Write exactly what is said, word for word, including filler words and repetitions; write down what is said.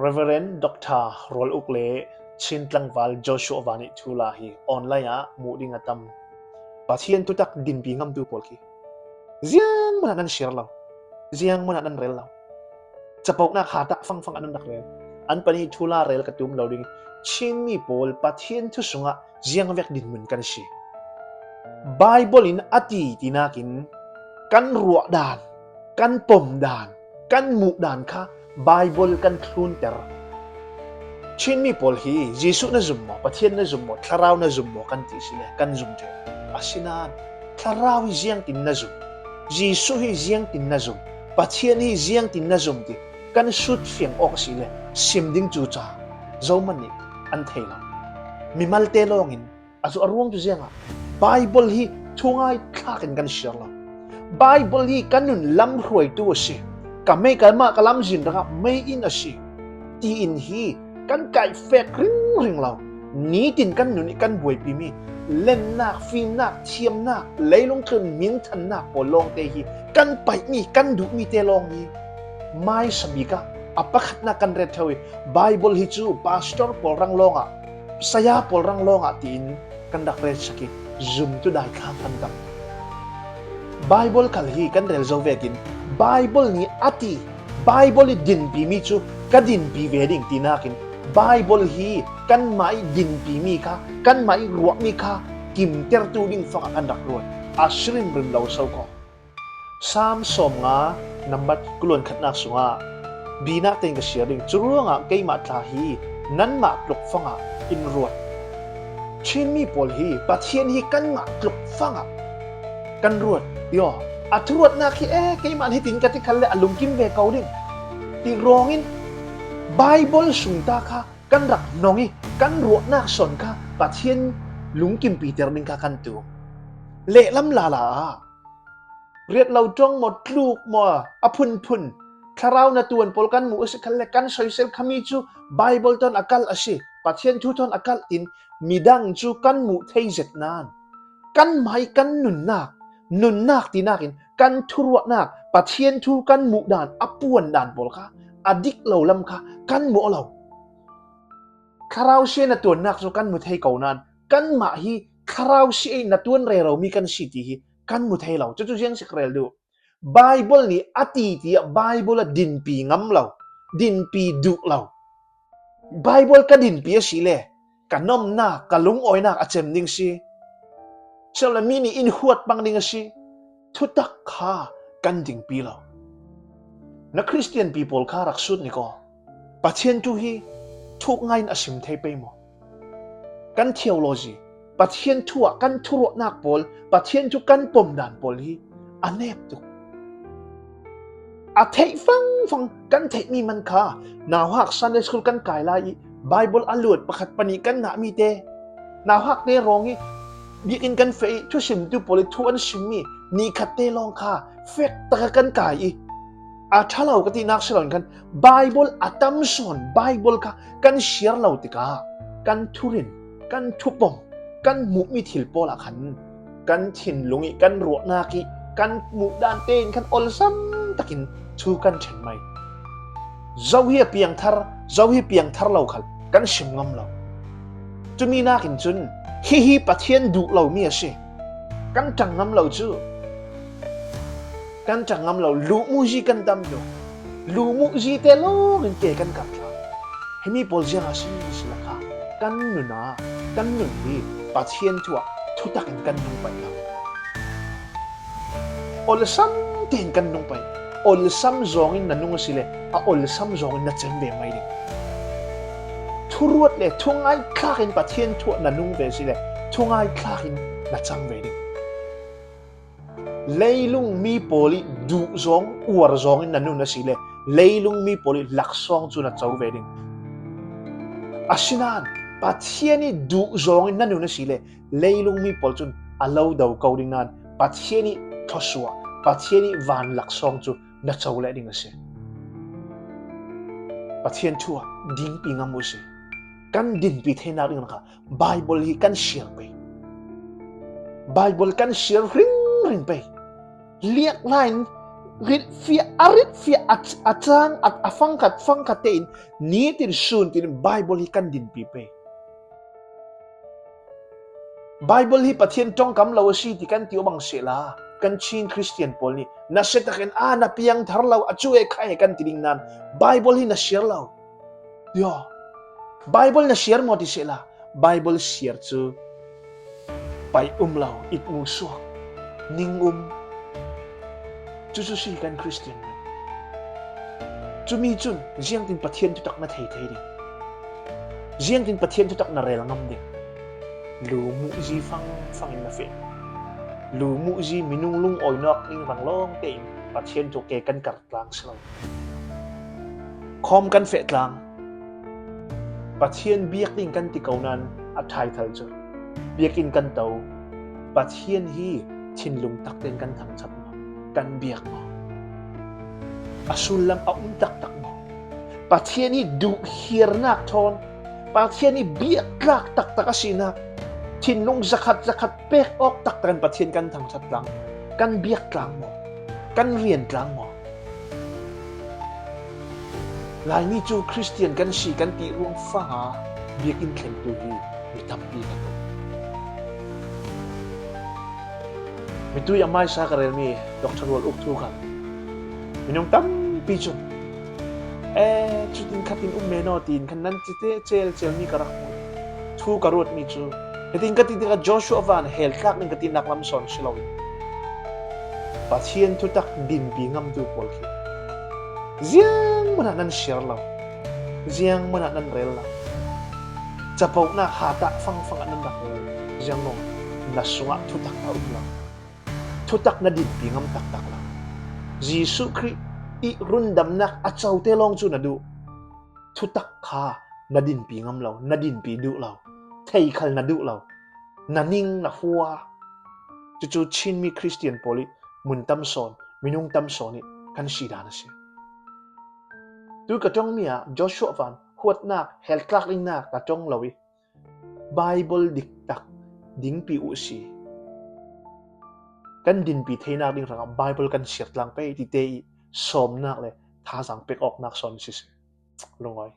Reverend Doctor Rual Uk le Chin tlangval Joshua Vani thu la hi online ah muh ding a tam. Pathian thutak dinpi ngamtu pawl khi ziang mun ah nan share lo, ziang mun ah nan rel lo. Capohnak hatah fangfang ah nan rak rel. An panih thu la rel ka tum lo ding. Chinmi pawl Pathian thu sungah ziang vek dinmun kan si. Bible in a ti tinakin kan ruah dan, kan pom dan, kan muh dan kha Bible kan thlunter. Chinmi pawl hi Jesuh na zum maw, Pathian na zum maw, Thlarau na zum maw kan ti si le kan zum ṭheh. Asinain Thlarau hi ziangtin na zum, Jesuh hi ziangtin na zum, Pathian hi ziangtin na zum ti kan sutfiang awk si le sim ding cuca zohmanh nih an thei lo. Mimalte lawngin a cu a ruang cu ziangah Bible hi thungai thlakin kan share lo. Bible hi kan nun lam hruaitu a si. Ka mei ka mah ka lamzin rangah mei in a si, tiin hi kan kaihfek ringring lo. Nitin kan nun i kan buaipimi lennak, fimnak, thiamnak, leilung tlun minthannak pawl lawngte hi kan paihmi, kan duhmi te lawng hi. Mai sabik ah a pakhatnak kan ret tho i Bible hi cu pastor pawl rang lawngah, saya pawl rang lawngah tiin kan rak relsak i zumtu daithlang kan tam. Bible khal hi kan rel zo vekin Bible nih a ti, Bible i dinpimi cu ka dinpi ve ding tinakin Bible hi kanmah i dinpimi kha, kanmah i ruahmi kha kimtertu ding fangah kan rak ruat. A si rimrim lo so ko. Sam sawmnga nambat kuluan khatnak sungah binak tein ka share ding. Curuangah keimah tla hi nanmah tluk fangah in ruat. Chinmi pawl hi Pathian hi kanmah tluk fangah kan ruat. Yo, a thuruatnak hi e, keimah hitin ka ti khalle a lungkim ve ko ding ti rawngin Bible sung ta kha kan rak nong i kan ruahnak sawn kha Pathian lungkimpiter ding kha kan tu. Lehlam lala ah riat lo ṭong maw, tluk maw, a phunphun, thlarau na tuan pawl kan muh a si khalle kan soisel khami cu Bible ton a kalh a si, Pathian thu ton a kalh tin midang cu kan muh thei zet nain kanmah i kan nunnak, nunnak tinakin kan thuruahnak, Pathian thu kan muh dan, a puan dan pawl kha a dik lo lam kha kan muh lo. Thlarau si na tuannak cu kan mu thei ko nain kanmah hi thlarau si ei na tuan reromi kan si ti hi kan mu thei lo. Cucu ziang si ka rel duh. Bible nih a ti tiah Bible a dinpi ngam lo, dinpi duh lo. Bible ka dinpi a si le ka nomnak, ka lungawinak a cem ding si. Silo le mi nih in huat pang ding a si. Thutak kha kan dingpi lo. Na Khristian pi pawl kha rak sut ni ko. Pathian thu hi thuk ngaiin a sim thei pei maw? Kan theology, Pathian thu ah kan thuruahnak pawl, Pathian thu kan pom dan pawl hi a nep tuk. A theih fangfang kan theihmi man kha, nauhak Sunday school kan kai lai i Bible a luat pakhat pahnih kan ngahmi te, nauhak te rawng i biakinn kan feh i thusimtu pawl i thu an simmi ni khat te lawng kha fek taka kan kai i a ṭha lo ka tinak si loin khan Bible a tam sawn Bible kha kan share lo tikah kan thurin, kan thupom, kan muhmi thil pawl ah khan kan thinlung i kan ruahnak i kan muh dan tein khan olsam takin thu kan ṭhen mai. Zo hi a piangthar, zo hi piangthar lo khal kan sim ngam lo. Cumi nakin cun hihi Pathian duh lomi a si. Kan ṭang ngam lo cu. Kan ṭang ngam lo, luhmuhzi kan tam tuk. Luhmuhzi te lawngin ke kan karhlang. Himi pawl ziangah si si lakah kan nun ah, kan nun hi Pathian thu ah thutak in kan nung paih lo. Olsam tein kan nung paih. Olsam zawngin na nung a si le a olsam zawngin na cem ve mai ding. Thuruat le thungai thlak in Pathian thu ah na nung ve a si le thungai thlak in na cam ve ding. Leilung mi pawl i duh zawng, uar zawng in na nun a si le leilung mi pawl i laksawng cu na co ve ding. Asinain Pathian i duh zawng in na nun a si le leilung mi pawl cun a lo do ko ding nain Pathian i thluasuah, Pathian i van laksawng cu na co leh ding a si. Pathian thu ah dingpi ngam uh si. Kan dinpi theinak ding kha Bible hi kan share pei. Bible kan share ringring pei. Liak lain Ritfiah, a ritfiah a, a cang a, a fangkhat fangkhat tein nitin sun tin Bible hi kan dinpi pei. Bible hi Pathian tongkam lo a si ti kan ti uh bang sehla, kan Chin Christian pawl nih nasia takin a na piangthar lo a cu e khai kan ti ding nan Bible hi na siar lo. Yo, Bible na siar maw ti sehla, Bible siar cu pai um lo, it mu suak, ning um. Cucu si kan Christian. Cumi cun ziangtin Pathian thutak na thei thei ding? Ziangtin Pathian thutak na rel ngam ding? Lu muhzi fangfang in na feh. Lu muhzi minung lungawi nawk ning rang lawng tein Pathian thu ke kan kar tlang si lo. Khawm kan feh tlang. Pathian biak ding kan ti ko nan a ṭhai thal cu biakinn kan to. Pathian hi thinlung tak tein kan thangṭhat maw? Kan biak maw? A sullam a um taktak maw? Pathian hi duhkhiarnak thawn, Pathian hi biaktlak taktak a sinak, thinlung zakhat zakhat pek awk taktak in Pathian kan thangṭhat tlang, kan biak tlang maw? Kan rian tlang maw? Laimi cu Christian kan si kan ti ruang fanga biakinn thlengtu hi mi tampi kan um. Mitui a maisa ka relmi Doctor Rual Uk Thu khan minung tampi cun, e, cutin khatin um men aw tiin khan nan cite celcel mi ka rak hmu. Thu ka ruatmi cu hitin ka ti tikah Joshua van hel tlak ning ka tinak lam sawn si loin Pathian thutak dinpi ngamtu pawl khi ziangmah ah nan siar lo, ziangmah ah nan rel lo, capohnak hatah fangfang ah nan rak rel, ziangmaw na sungah thutak a um lo, thutak na dinpi ngam taktak lo. Jesuh Khrih ih rundamnak a cote lawng cu na duh, thutak kha na dinpi ngam lo, na dinpi duh lo, thei khal na duh lo, na ning na hua. Cucu Chinmi Christian pawl ih mun tam sawn, minung tam sawn ih kan si dan a si. Tu ka ṭongmi ah Joshua van huatnak, hel tlak dingnak ka ṭong lo ih Bible diktak dingpi uh si. Kan dinpi theinak ding hrangah Bible kan siar tlang pei tite ih sawmnak le thazaang pek awknak sawn sisi. Lungawi.